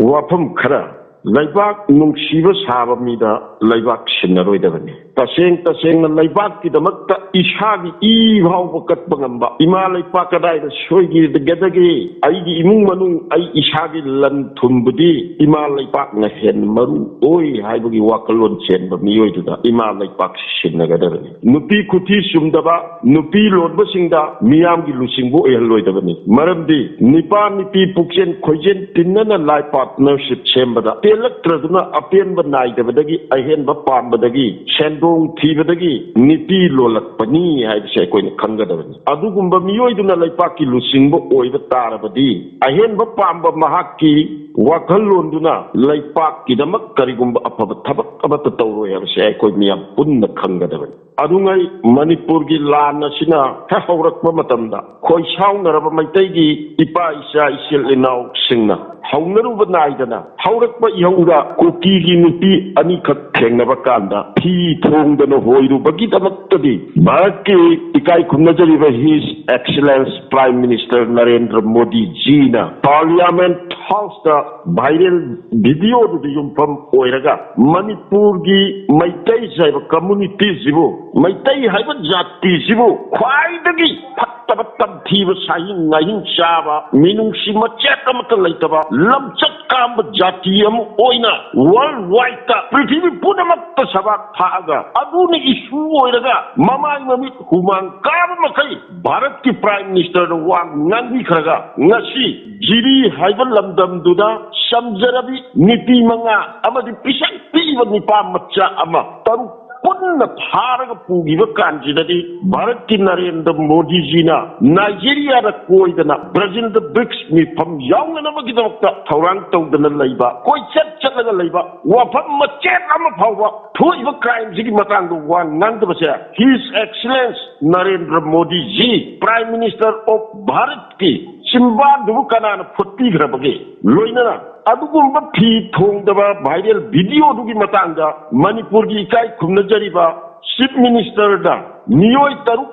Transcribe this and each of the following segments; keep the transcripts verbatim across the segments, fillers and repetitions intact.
ꯋꯥꯐꯝ ꯈꯔ, ꯂꯩꯕꯥꯛ ꯅꯨꯡꯁꯤꯕ ꯁꯥꯕ ꯃꯤꯗ ꯂꯩꯕꯥꯛ ꯁꯤꯟꯅꯔꯣꯏꯗꯕꯅꯤ꯫ ꯇꯁꯦꯡ ꯇꯁꯦꯡꯅ ꯂꯩꯕꯥꯛꯀꯤꯗꯃꯛꯇ ꯏꯁꯥꯒꯤ ꯏ ꯐꯥꯎꯕ ꯀꯠꯄ ꯉꯝꯕ, ꯏꯃꯥ ꯂꯩꯄꯥꯛ ꯀꯗꯥꯏꯗ ꯁꯣꯏꯈꯤꯒꯗꯒꯦ, ꯑꯩꯒꯤ ꯏꯃꯨꯡ ꯃꯅꯨꯡ, ꯑꯩ ꯏꯁꯥꯒꯤ ꯂꯟ ꯊꯨꯝꯕꯨꯗꯤ ꯏꯃꯥ ꯂꯩꯄꯥꯛꯅ ꯍꯦꯟꯅ ꯃꯔꯨ ꯑꯣꯏ ꯍꯥꯏꯕꯒꯤ ꯋꯥꯈꯜꯂꯣꯟ ꯆꯦꯟꯕ ꯃꯤꯑꯣꯏꯗꯨꯗ ꯏꯃꯥ ꯂꯩꯄꯥꯛꯁꯤ ꯁꯤꯟꯅꯒꯗꯕꯅꯤ꯫ ꯅꯨꯄꯤ ꯈꯨꯊꯤ ꯆꯨꯝꯗꯕ, ꯅꯨꯄꯤ ꯂꯣꯟꯕꯁꯤꯡꯗ ꯃꯤꯌꯥꯝꯒꯤ ꯂꯨꯆꯤꯡꯕ ꯑꯣꯏꯍꯜꯂꯣꯏꯗꯕꯅꯤ꯫ ꯃꯔꯝꯗꯤ ꯅꯤꯄꯥ ꯅꯤꯄꯤ ꯄꯨꯛꯆꯦꯟ ꯈꯣꯏꯖꯦꯟ ꯇꯤꯟꯅꯅ life partnership ꯁꯦꯝꯕꯗ ꯄꯦꯜꯂꯛꯇ꯭ꯔꯗꯨꯅ ꯑꯄꯦꯟꯕ ꯅꯥꯏꯗꯕꯗꯒꯤ, ꯑꯍꯦꯟꯕ ꯄꯥꯝꯕꯗꯒꯤ, ꯁꯦꯟꯗꯣꯡ ꯊꯤꯕꯗꯒꯤ ꯅꯤꯄꯤ ꯂꯣꯜꯂꯛꯄꯅꯤ ꯍꯥꯏꯕꯁꯦ ꯑꯩꯈꯣꯏꯅ ꯈꯪꯒꯗꯕꯅꯤ꯫ ꯑꯗꯨꯒꯨꯝꯕ ꯃꯤꯑꯣꯏꯗꯨꯅ ꯂꯩꯄꯥꯛꯀꯤ ꯂꯨꯆꯤꯡꯕ ꯑꯣꯏꯕ ꯇꯥꯔꯕꯗꯤ, ꯑꯍꯦꯟꯕ ꯄꯥꯝꯕ ꯃꯍꯥꯛꯀꯤ ꯋꯥꯈꯜꯂꯣꯟꯗꯨꯅ ꯂꯩꯄꯥꯛꯀꯤꯗꯃꯛ ꯀꯔꯤꯒꯨꯝꯕ ꯑꯐꯕ ꯊꯕꯛ ꯑꯃꯠꯇ ꯇꯧꯔꯣꯏ ꯍꯥꯏꯕꯁꯦ ꯑꯩꯈꯣꯏ ꯃꯤꯌꯥꯝ ꯄꯨꯟꯅ ꯈꯪꯒꯗꯕꯅꯤ꯫ ꯑꯗꯨꯉꯩ ꯃꯅꯤꯄꯨꯔꯒꯤ ꯂꯥꯟ ꯑꯁꯤꯅ ꯍꯦꯛ ꯍꯧꯔꯛꯄ ꯃꯇꯝꯗ, ꯈꯣꯏ ꯁꯥꯎꯅꯔꯕ ꯃꯩꯇꯩꯒꯤ ꯏꯄꯥ ꯏꯆꯥ ꯏꯆꯤꯜ ꯏꯅꯥꯎꯁꯤꯡꯅ ꯍꯧꯅꯔꯨꯕ ꯅꯥꯏꯗꯅ ꯍꯧꯔꯛꯄ ꯏꯍꯧꯗ ꯀꯨꯀꯤꯒꯤ ꯅꯨꯄꯤ ꯑꯅꯤꯈꯛ ꯊꯦꯡꯅꯕ ꯀꯥꯟꯗ ꯐꯤ ꯊꯣꯡꯗꯅ ꯍꯣꯏꯔꯨꯕꯒꯤꯗꯃꯛꯇꯗꯤ ꯚꯥꯔꯠꯀꯤ ꯏꯀꯥꯏ ꯈꯨꯝꯅꯖꯔꯤꯕ His Excellence Prime Minister Narendra Modi ꯖꯤꯅ Parliament House ꯇ viral video ꯗꯨꯗ ꯌꯨꯝꯐꯝ ꯑꯣꯏꯔꯒ ꯃꯅꯤꯄꯨꯔꯒꯤ ꯃꯩꯇꯩ ꯍꯥꯏꯕ community ꯁꯤꯕꯨ, ꯃꯩꯇꯩ ꯍꯥꯏꯕ ꯖꯥꯇꯤꯁꯤꯕꯨ ꯈ꯭ꯋꯥꯏꯗꯒꯤ ꯐꯠꯇꯕ, ꯇꯝꯊꯤꯕ, ꯁꯥꯍꯤꯡ ꯉꯥꯍꯤꯡ ꯆꯥꯕ, ꯃꯤꯅꯨꯡꯁꯤ ꯃꯆꯦꯠ ꯑꯃꯠꯇ ꯂꯩꯇꯕ, ꯂꯝꯆꯠ ꯀꯥꯝꯕ ꯖꯥꯇꯤ ꯑꯃ ꯑꯣꯏꯅ world wide ꯇ, ꯄ꯭ꯔꯤꯊꯤꯕꯤ ꯄꯨꯝꯅꯃꯛꯇ ꯁꯕꯥꯛ ꯊꯥꯛꯑꯒ, ꯑꯗꯨꯅ issue ꯑꯣꯏꯔꯒ ꯃꯃꯥꯏ ꯃꯃꯤꯠ ꯍꯨꯃꯥꯡ ꯀꯥꯕ ꯃꯈꯩ ꯚꯥꯔꯠꯀꯤ Prime Minister ꯗ ꯋꯥ ꯉꯥꯡꯕꯤꯈ꯭ꯔꯒ, ꯉꯁꯤ ꯖꯤꯔꯤ ꯍꯥꯏꯕ ꯂꯝꯗꯝꯗꯨꯗ ꯆꯝꯖꯔꯕꯤ ꯅꯨꯄꯤ ꯃꯉꯥ ꯑꯃꯗꯤ ꯄꯤꯁꯛ ꯄꯤꯛꯏꯕ ꯅꯨꯄꯥ ꯃꯆꯥ ꯑꯃ, ꯇꯔꯨꯛ ꯄꯨꯟꯅ ꯐꯥꯔꯒ ꯄꯨꯈꯤꯕ ꯀꯥꯟꯁꯤꯗꯗꯤ, ꯚꯥꯔꯠꯀꯤ ꯅꯔꯦꯟꯗ꯭ꯔ ꯃꯣꯗꯤꯖꯤꯅ ꯅꯥꯏꯖꯦꯔꯤꯌꯥꯗ ꯀꯣꯏꯗꯅ, ꯕ꯭ꯔꯥꯖꯤꯜꯗ ꯕ꯭ꯔꯤꯛꯁ ꯃꯤꯐꯝ ꯌꯥꯎꯅꯅꯕꯒꯤꯗꯃꯛꯇ ꯊꯧꯔꯥꯡ ꯇꯧꯗꯅ ꯂꯩꯕ, ꯀꯣꯏꯆꯠ ꯆꯠꯂꯒ ꯂꯩꯕ, ꯋꯥꯐꯝ ꯃꯆꯦꯠ ꯑꯃ ꯐꯥꯎꯕ ꯊꯣꯛꯏꯕ crime ꯁꯤꯒꯤ ꯃꯇꯥꯡꯗ ꯋꯥ ꯉꯥꯡꯗꯕꯁꯦ, His Excellency Narendra ꯃꯣꯗꯤꯖꯤ, Prime Minister of ꯚꯥꯔꯠꯀꯤ ꯆꯤꯝꯕꯥꯟꯗꯨꯕꯨ ꯀꯅꯥꯅ ꯐꯣꯠꯄꯤꯈ꯭ꯔꯕꯒꯦ? ꯂꯣꯏꯅꯅ ꯑꯗꯨꯒꯨꯝꯕ ꯐꯤ ꯊꯣꯡꯗꯕ viral video ꯗꯨꯒꯤ ꯃꯇꯥꯡꯗ ꯃꯅꯤꯄꯨꯔꯒꯤ ꯏꯀꯥꯏ ꯈꯨꯝꯅꯖꯔꯤꯕ Chief Minister ꯗ ꯃꯤꯑꯣꯏ ꯇꯔꯨꯛ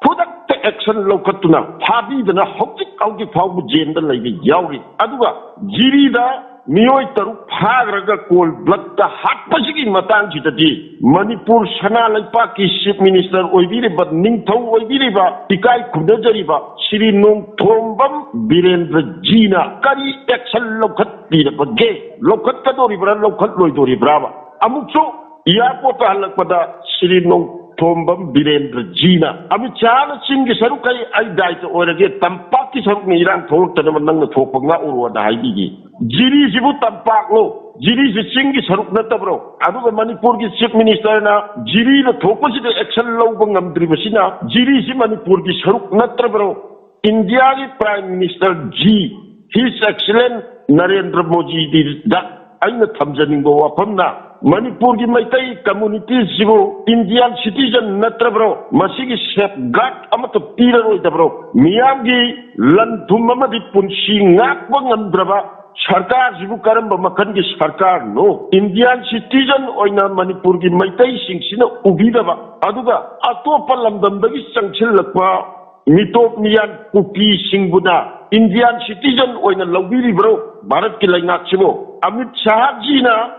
ꯈꯨꯗꯛꯇ action ꯂꯧꯈꯠꯇꯨꯅ ꯐꯥꯕꯤꯗꯅ ꯍꯧꯖꯤꯛ ꯍꯧꯖꯤꯛ ꯐꯥꯎꯕ jail ꯗ ꯂꯩꯕ ꯌꯥꯎꯔꯤ꯫ ꯑꯗꯨꯒ ꯖꯤꯔꯤꯗ ꯃꯤꯑꯣꯏ ꯇꯔꯨꯛ ꯐꯥꯈ꯭ꯔꯒ ꯀꯣꯜ ꯕ꯭ꯂꯠꯇ ꯍꯥꯠꯄꯁꯤꯒꯤ ꯃꯇꯥꯡꯁꯤꯗꯗꯤ ꯃꯅꯤꯄꯨꯔ ꯁꯅꯥ ꯂꯩꯄꯥꯛꯀꯤ ꯆꯤꯐ ꯃꯤꯅꯤꯁꯇꯔ ꯑꯣꯏꯕꯤꯔꯤꯕ, ꯅꯤꯡꯊꯧ ꯑꯣꯏꯕꯤꯔꯤꯕ, ꯏꯀꯥꯏ ꯈꯨꯝꯅꯖꯔꯤꯕ ꯁ꯭ꯔꯤ ꯅꯣꯡꯊꯣꯝꯕꯝ ꯕꯤꯔꯦꯟꯗ꯭ꯔꯖꯤꯅ ꯀꯔꯤ ꯑꯦꯛꯁꯟ ꯂꯧꯈꯠꯄꯤꯔꯕꯒꯦ? ꯂꯧꯈꯠꯀꯗꯧꯔꯤꯕ꯭ꯔꯥ, ꯂꯧꯈꯠꯂꯣꯏꯗꯧꯔꯤꯕ꯭ꯔꯥꯕ? ꯑꯃꯨꯛꯁꯨ ꯏꯌꯥꯔꯄꯣꯔꯠꯇ ꯍꯜꯂꯛꯄꯗ ꯁ꯭ꯔꯤ ꯅꯣꯡꯊꯣꯝꯕꯝ ꯕꯤꯔꯦꯟꯗ꯭ꯔꯖꯤꯅ, "ꯑꯃꯤꯠ ꯁꯥꯍꯅ ꯆꯤꯡꯒꯤ ꯁꯔꯨꯛ ꯑꯩ, ꯑꯩ ꯗꯥꯏꯇ ꯑꯣꯏꯔꯒꯦ, ꯇꯝꯄꯥꯛꯀꯤ ꯁꯔꯨꯛꯅ ꯏꯔꯥꯡ ꯊꯣꯛꯂꯛꯇꯅꯕ ꯅꯪꯅ ꯊꯣꯛꯄ ꯉꯥꯛꯎꯔꯣꯅ" ꯍꯥꯏꯕꯤꯈꯤ꯫ ꯖꯤꯔꯤꯁꯤꯕꯨ ꯇꯝꯄꯥꯛꯂꯣ? ꯖꯤꯔꯤꯁꯤ ꯆꯤꯡꯒꯤ ꯁꯔꯨꯛ ꯅꯠꯇꯕ꯭ꯔꯣ? ꯑꯗꯨꯒ ꯃꯅꯤꯄꯨꯔꯒꯤ ꯆꯤꯐ ꯃꯤꯅꯤꯁꯇꯔꯅ ꯖꯤꯔꯤꯗ ꯊꯣꯛꯄꯁꯤꯗ ꯑꯦꯛꯁꯟ ꯂꯧꯕ ꯉꯝꯗ꯭ꯔꯤꯕꯁꯤꯅ ꯖꯤꯔꯤꯁꯤ ꯃꯅꯤꯄꯨꯔꯒꯤ ꯁꯔꯨꯛ ꯅꯠꯇ꯭ꯔꯕ꯭ꯔꯣ? ꯏꯟꯗꯤꯌꯥꯒꯤ prime minister ji, his excellency Narendra ꯃꯣꯗꯤꯗ ꯑꯩꯅ ꯊꯝꯖꯅꯤꯡꯕ ꯋꯥꯐꯝꯅ, ꯃꯅꯤꯄꯨꯔꯒꯤ ꯃꯩꯇꯩ ꯀꯝꯃꯨꯅꯤꯇꯤꯁꯤꯕꯨ ꯏꯟꯗꯤꯌꯥꯟ ꯁꯤꯇꯤꯖꯟ ꯅꯠꯇ꯭ꯔꯕ꯭ꯔꯣ? ꯃꯁꯤꯒꯤ ꯁꯦꯐ ꯒꯥꯔꯗ ꯑꯃꯠꯇ ꯄꯤꯔꯔꯣꯏꯗꯕ꯭ꯔꯣ? ꯃꯤꯌꯥꯝꯒꯤ ꯂꯟ ꯊꯨꯝ ꯑꯃꯗꯤ ꯄꯨꯟꯁꯤ ꯉꯥꯛꯄ ꯉꯝꯗ꯭ꯔꯕ ꯁꯔꯀꯥꯔꯁꯤꯕꯨ ꯀꯔꯝꯕ ꯃꯈꯜꯒꯤ ꯁꯔꯀꯥꯔꯅꯣ? ꯏꯟꯗꯤꯌꯥꯟ ꯁꯤꯇꯤꯖꯟ ꯑꯣꯏꯅ ꯃꯅꯤꯄꯨꯔꯒꯤ ꯃꯩꯇꯩꯁꯤꯡꯁꯤꯅ ꯎꯕꯤꯗꯕ, ꯑꯗꯨꯒ ꯑꯇꯣꯞꯄ ꯂꯝꯗꯝꯗꯒꯤ ꯆꯪꯁꯤꯜꯂꯛꯄ ꯃꯤꯇꯣꯞ ꯃꯤꯌꯥꯟ ꯀꯨꯀꯤꯁꯤꯡꯕꯨꯅ ꯏꯟꯗꯤꯌꯥꯟ ꯁꯤꯇꯤꯖꯟ ꯑꯣꯏꯅ ꯂꯧꯕꯤꯔꯤꯕ꯭ꯔꯣ ꯚꯥꯔꯠꯀꯤ ꯂꯩꯉꯥꯛꯁꯤꯕꯨ? ꯑꯃꯤꯠ ꯁꯥꯍꯖꯤꯅ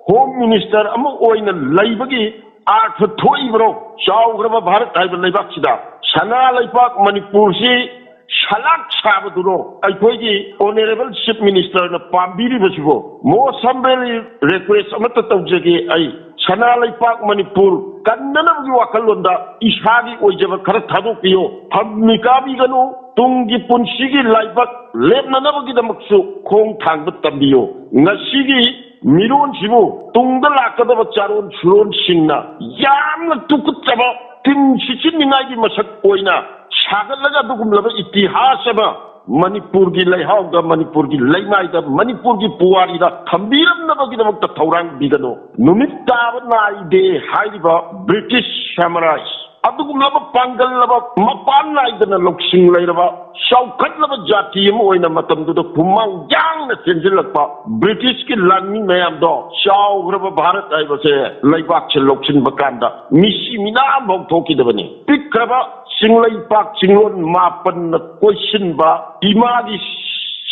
ꯍꯣꯝ ꯃꯤꯅꯤꯁꯇꯔ ꯑꯃ ꯑꯣꯏꯅ ꯂꯩꯕꯒꯤ ꯑꯥꯔꯊ ꯊꯣꯛꯏꯕ꯭ꯔꯣ? ꯆꯥꯎꯈ꯭ꯔꯕ ꯚꯥꯔꯠ ꯍꯥꯏꯕ ꯂꯩꯕꯥꯛꯁꯤꯗ ꯁꯅꯥ ꯂꯩꯄꯥꯛ ꯃꯅꯤꯄꯨꯔꯁꯤ ꯁꯂꯥꯛ ꯁꯥꯕꯗꯨꯔꯣ ꯑꯩꯈꯣꯏꯒꯤ ꯑꯣꯅꯔꯦꯕꯜ ꯆꯤꯐ ꯃꯤꯅꯤꯁꯇꯔꯅ ꯄꯥꯝꯕꯤꯔꯤꯕꯁꯤꯕꯣ? ꯃꯣꯁ ꯍꯝꯕꯦꯜ ꯔꯤꯀ꯭ꯋꯦꯁ ꯑꯃꯠꯇ ꯇꯧꯖꯒꯦ ꯑꯩ, ꯁꯅꯥ ꯂꯩꯄꯥꯛ ꯃꯅꯤꯄꯨꯔ ꯀꯟꯅꯅꯕꯒꯤ ꯋꯥꯈꯜꯂꯣꯟꯗ ꯏꯁꯥꯒꯤ ꯑꯣꯏꯖꯕ ꯈꯔ ꯊꯥꯗꯣꯛꯄꯤꯌꯣ꯫ ꯐꯝ ꯃꯤꯀꯥꯕꯤꯒꯅꯨ, ꯇꯨꯡꯒꯤ ꯄꯨꯟꯁꯤꯒꯤ ꯂꯥꯏꯕꯛ ꯂꯦꯞꯅꯅꯕꯒꯤꯗꯃꯛꯁꯨ ꯈꯣꯡ ꯊꯥꯡꯕ ꯇꯝꯕꯤꯌꯣ꯫ ꯉꯁꯤꯒꯤ ꯃꯤꯔꯣꯟꯁꯤꯕꯨ ꯇꯨꯡꯗ ꯂꯥꯛꯀꯗꯕ ꯆꯥꯔꯣꯟ ꯁꯨꯔꯣꯟꯁꯤꯡꯅ ꯌꯥꯝꯅ ꯇꯨꯀꯠꯆꯕ, ꯇꯤꯟ ꯁꯤꯠꯆꯤꯟꯅꯤꯡꯉꯥꯏꯒꯤ ꯃꯁꯛ ꯑꯣꯏꯅ ꯁꯥꯒꯠꯂꯒ ꯑꯗꯨꯒꯨꯝꯂꯕ ꯏꯇꯤꯍꯥꯁ ꯑꯃ ꯃꯅꯤꯄꯨꯔꯒꯤ ꯂꯩꯍꯥꯎꯗ, ꯃꯅꯤꯄꯨꯔꯒꯤ ꯂꯩꯃꯥꯏꯗ, ꯃꯅꯤꯄꯨꯔꯒꯤ ꯄꯨꯋꯥꯔꯤꯗ ꯊꯝꯕꯤꯔꯝꯅꯕꯒꯤꯗꯃꯛꯇ ꯊꯧꯔꯥꯡꯕꯤꯒꯅꯨ꯫ ꯅꯨꯃꯤꯠ ꯇꯥꯕ ꯅꯥꯏꯗꯦ ꯍꯥꯏꯔꯤꯕ ꯕ꯭ꯔꯤꯇꯤꯁ ꯁꯦꯃꯨꯔꯥꯏꯁ, ꯑꯗꯨꯒꯨꯝꯂꯕ ꯄꯥꯡꯒꯜꯂꯕ, ꯃꯄꯥꯟ ꯅꯥꯏꯗꯅ ꯂꯧꯁꯤꯡ ꯂꯩꯔꯕ, ꯆꯥꯎꯈꯠꯂꯕ ꯖꯥꯇꯤ ꯑꯃ ꯑꯣꯏꯅ ꯃꯇꯝꯗꯨꯗ ꯈꯨꯃꯥꯡ ꯌꯥꯡꯅ ꯆꯦꯟꯁꯤꯜꯂꯛꯄ ꯕ꯭ꯔꯤꯇꯤꯁꯀꯤ ꯂꯥꯟꯃꯤ ꯃꯌꯥꯝꯗꯣ, ꯆꯥꯎꯈ꯭ꯔꯕ ꯚꯥꯔꯠ ꯍꯥꯏꯕꯁꯦ ꯂꯩꯕꯥꯛꯁꯦ ꯂꯧꯁꯤꯟꯕ ꯀꯥꯟꯗ ꯃꯤꯁꯤ ꯃꯤꯅꯥ ꯑꯃꯐꯥꯎ ꯊꯣꯛꯈꯤꯗꯕꯅꯤ꯫ ꯄꯤꯛꯈ꯭ꯔꯕ ꯆꯤꯡꯂꯩꯄꯥꯛ ꯆꯤꯡꯂꯣꯟ ꯃꯥꯄꯟꯅ ꯀꯣꯏꯁꯤꯟꯕ ꯏꯃꯥꯒꯤ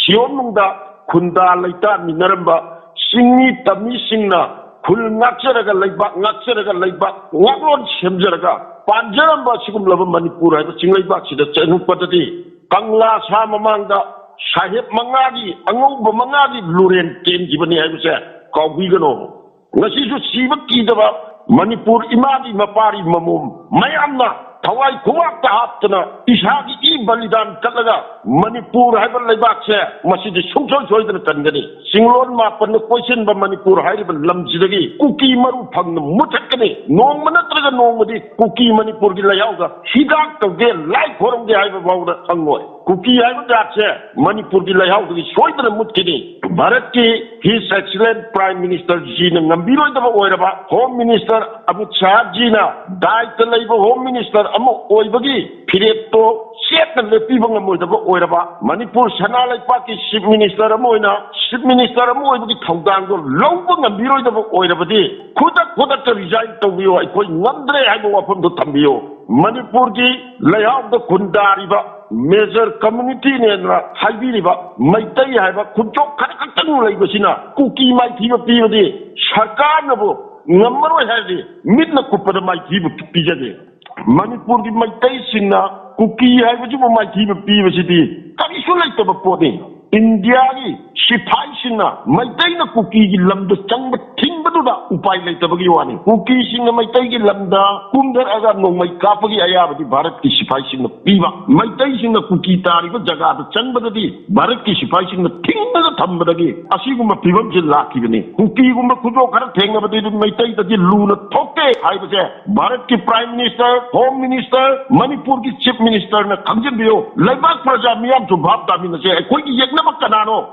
ꯁꯤꯌꯣꯟꯅꯨꯡꯗ ꯈꯨꯟꯗꯥ ꯂꯩꯇꯥꯃꯤꯟꯅꯔꯝꯕ ꯆꯤꯡꯃꯤ ꯇꯝꯃꯤꯁꯤꯡꯅ ꯈꯨꯜ ꯉꯥꯛꯆꯔꯒ, ꯂꯩꯕꯥꯛ ꯉꯥꯛꯆꯔꯒ, ꯂꯩꯕꯥꯛ ꯉꯥꯛꯂꯣꯟ ꯁꯦꯝꯖꯔꯒ ꯄꯥꯟꯖꯔꯝꯕ ꯑꯁꯤꯒꯨꯝꯂꯕ ꯃꯅꯤꯄꯨꯔ ꯍꯥꯏꯕ ꯆꯤꯡꯂꯩꯕꯥꯛꯁꯤꯗ ꯆꯪꯉꯛꯄꯗꯗꯤ ꯀꯪꯂꯥ ꯁꯥ ꯃꯃꯥꯡꯗ ꯁꯥꯍꯦꯕ ꯃꯉꯥꯒꯤ, ꯑꯉꯧꯕ ꯃꯉꯥꯒꯤ ꯂꯨꯔꯦꯟ ꯀꯦꯟꯈꯤꯕꯅꯤ ꯍꯥꯏꯕꯁꯦ ꯀꯥꯎꯕꯤꯒꯅꯨ꯫ ꯉꯁꯤꯁꯨ ꯁꯤꯕ ꯀꯤꯗꯕ ꯃꯅꯤꯄꯨꯔ ꯏꯃꯥꯒꯤ ꯃꯄꯥꯔꯤ ꯃꯃꯣꯝ ꯃꯌꯥꯝꯅ ꯊꯋꯥꯏ ꯈꯨꯕꯥꯛꯇ ꯍꯥꯞꯇꯅ ꯏꯁꯥꯒꯤ ꯏ ꯕꯂꯤꯗꯥꯟ ꯀꯠꯂꯒ ꯃꯅꯤꯄꯨꯔ ꯍꯥꯏꯕ ꯂꯩꯕꯥꯛꯁꯦ ꯃꯁꯤꯗꯤ ꯁꯨꯡꯁꯣꯏ ꯁꯣꯏꯗꯅ ꯀꯟꯒꯅꯤ꯫ ꯆꯤꯡꯂꯣꯟ ꯃꯥꯄꯟꯅ ꯀꯣꯏꯁꯤꯟꯕ ꯃꯅꯤꯄꯨꯔ ꯍꯥꯏꯔꯤꯕ ꯂꯝꯁꯤꯗꯒꯤ ꯀꯨꯀꯤ ꯃꯔꯨ ꯐꯪꯅ ꯃꯨꯊꯠꯀꯅꯤ꯫ ꯅꯣꯡꯃ ꯅꯠꯇ꯭ꯔꯒ ꯅꯣꯡꯃꯗꯤ ꯀꯨꯀꯤ ꯃꯅꯤꯄꯨꯔꯒꯤ ꯂꯩꯍꯥꯎꯗ ꯍꯤꯗꯥꯛ ꯇꯧꯒꯦ, ꯂꯥꯏ ꯈꯣꯏꯔꯝꯒꯦ ꯍꯥꯏꯕ ꯐꯥꯎꯗ ꯐꯪꯉꯣꯏ꯫ ꯀꯨꯀꯤ ꯍꯥꯏꯕ ꯖꯥꯠꯁꯦ ꯃꯅꯤꯄꯨꯔꯒꯤ ꯂꯩꯍꯥꯎꯗꯒꯤ ꯁꯣꯏꯗꯅ ꯃꯨꯠꯈꯤꯅꯤ꯫ ꯚꯥꯔꯠꯀꯤ His Excellency Prime Minister ꯖꯤꯅ ꯉꯝꯕꯤꯔꯣꯏꯗꯕ ꯑꯣꯏꯔꯕ, Home Minister ꯑꯃꯤꯠ ꯁꯥꯍ ꯖꯤꯅ ꯗꯥꯏꯇ ꯂꯩꯕ Home Minister ꯑꯃ ꯑꯣꯏꯕꯒꯤ ꯐꯤꯔꯦꯞꯇꯣ ꯆꯦꯠꯅ ꯂꯦꯞꯄꯤꯕ ꯉꯝꯃꯣꯏꯗꯕ ꯑꯣꯏꯔꯕ, ꯃꯅꯤꯄꯨꯔ ꯁꯅꯥ ꯂꯩꯄꯥꯛꯀꯤ Chief Minister ꯑꯃ ꯑꯣꯏꯅ, Chief Minister ꯑꯃ ꯑꯣꯏꯕꯒꯤ ꯊꯧꯗꯥꯡꯗꯣ ꯂꯧꯕ ꯉꯝꯕꯤꯔꯣꯏꯗꯕ ꯑꯣꯏꯔꯕꯗꯤ ꯈꯨꯗꯛ ꯈꯨꯗꯛꯇ resign ꯇꯧꯕꯤꯌꯨ, ꯑꯩꯈꯣꯏ ꯉꯝꯗ꯭ꯔꯦ ꯍꯥꯏꯕ ꯋꯥꯐꯝꯗꯣ ꯊꯝꯕꯤꯌꯨ꯫ ꯃꯅꯤꯄꯨꯔꯒꯤ ꯂꯩꯍꯥꯎꯗ ꯈꯨꯟꯗꯥꯔꯤꯕ major communityꯅꯦꯅ ꯍꯥꯏꯕꯤꯔꯤꯕ ꯃꯩꯇꯩ ꯍꯥꯏꯕ ꯈꯨꯟꯆꯣꯛ ꯈꯔ ꯈꯛꯇꯪ ꯂꯩꯕꯁꯤꯅ ꯀꯨꯀꯤ ꯃꯥꯏꯊꯤꯕ ꯄꯤꯕꯗꯤ ꯁꯔꯀꯥꯔꯅꯕꯨ ꯉꯝꯃꯔꯣꯏ ꯍꯥꯏꯔꯗꯤ ꯃꯤꯠꯅ ꯀꯨꯞꯄꯗ ꯃꯥꯏꯊꯤꯕ ꯄꯤꯖꯒꯦ꯫ ꯃꯅꯤꯄꯨꯔꯒꯤ ꯃꯩꯇꯩꯁꯤꯡꯅ ꯀꯨꯀꯤ ꯍꯥꯏꯕꯁꯤꯕꯨ ꯃꯥꯏꯊꯤꯕ ꯄꯤꯕꯁꯤꯗꯤ ꯀꯔꯤꯁꯨ ꯂꯩꯇꯕ ꯄꯣꯠꯅꯤ꯫ ꯏꯟꯗꯤꯌꯥꯒꯤ ꯁꯤꯐꯥꯏꯁꯤꯡꯅ ꯃꯩꯇꯩꯅ ꯀꯨꯀꯤꯒꯤ ꯂꯝꯗ ꯆꯪꯕ ꯊꯤꯡꯕꯗꯨꯗ ꯎꯄꯥꯏ ꯂꯩꯇꯕꯒꯤ ꯋꯥꯅꯤ꯫ ꯀꯨꯀꯤꯁꯤꯡꯅ ꯃꯩꯇꯩꯒꯤ ꯂꯝꯗ ꯀꯨꯝꯊꯔꯛꯑꯒ ꯅꯣꯡꯃꯩ ꯀꯥꯞꯄꯒꯤ ꯑꯌꯥꯕꯗꯤ ꯚꯥꯔꯠꯀꯤ ꯁꯤꯐꯥꯏꯁꯤꯡꯅ ꯄꯤꯕ, ꯃꯩꯇꯩꯁꯤꯡꯅ ꯀꯨꯀꯤ ꯇꯥꯔꯤꯕ ꯖꯒꯥꯗ ꯆꯪꯕꯗꯗꯤ ꯚꯥꯔꯠꯀꯤ ꯁꯤꯐꯥꯏꯁꯤꯡꯅ ꯊꯤꯡꯉꯒ ꯊꯝꯕꯗꯒꯤ ꯑꯁꯤꯒꯨꯝꯕ ꯐꯤꯕꯝꯁꯤ ꯂꯥꯛꯈꯤꯕꯅꯤ꯫ ꯀꯨꯀꯤꯒꯨꯝꯕ ꯈꯨꯗꯣꯞ ꯈꯔ ꯊꯦꯡꯅꯕꯗꯤ ꯃꯩꯇꯩꯗꯗꯤ ꯂꯨꯅ ꯊꯣꯛꯇꯦ ꯍꯥꯏꯕꯁꯦ ꯚꯥꯔꯠꯀꯤ Prime Minister, Home Minister, ꯃꯅꯤꯄꯨꯔꯒꯤ Chief Ministerꯅ ꯈꯪꯖꯤꯟꯕꯤꯌꯨ꯫ ꯂꯩꯕꯥꯛ ꯄ꯭ꯔꯖꯥ ꯃꯤꯌꯥꯝꯁꯨ ꯚꯥꯞ ꯇꯥꯃꯤꯟꯅꯁꯦ꯫ ꯑꯩꯈꯣꯏꯒꯤ ꯌꯦꯛꯅꯕ ꯀꯅꯥꯅꯣ?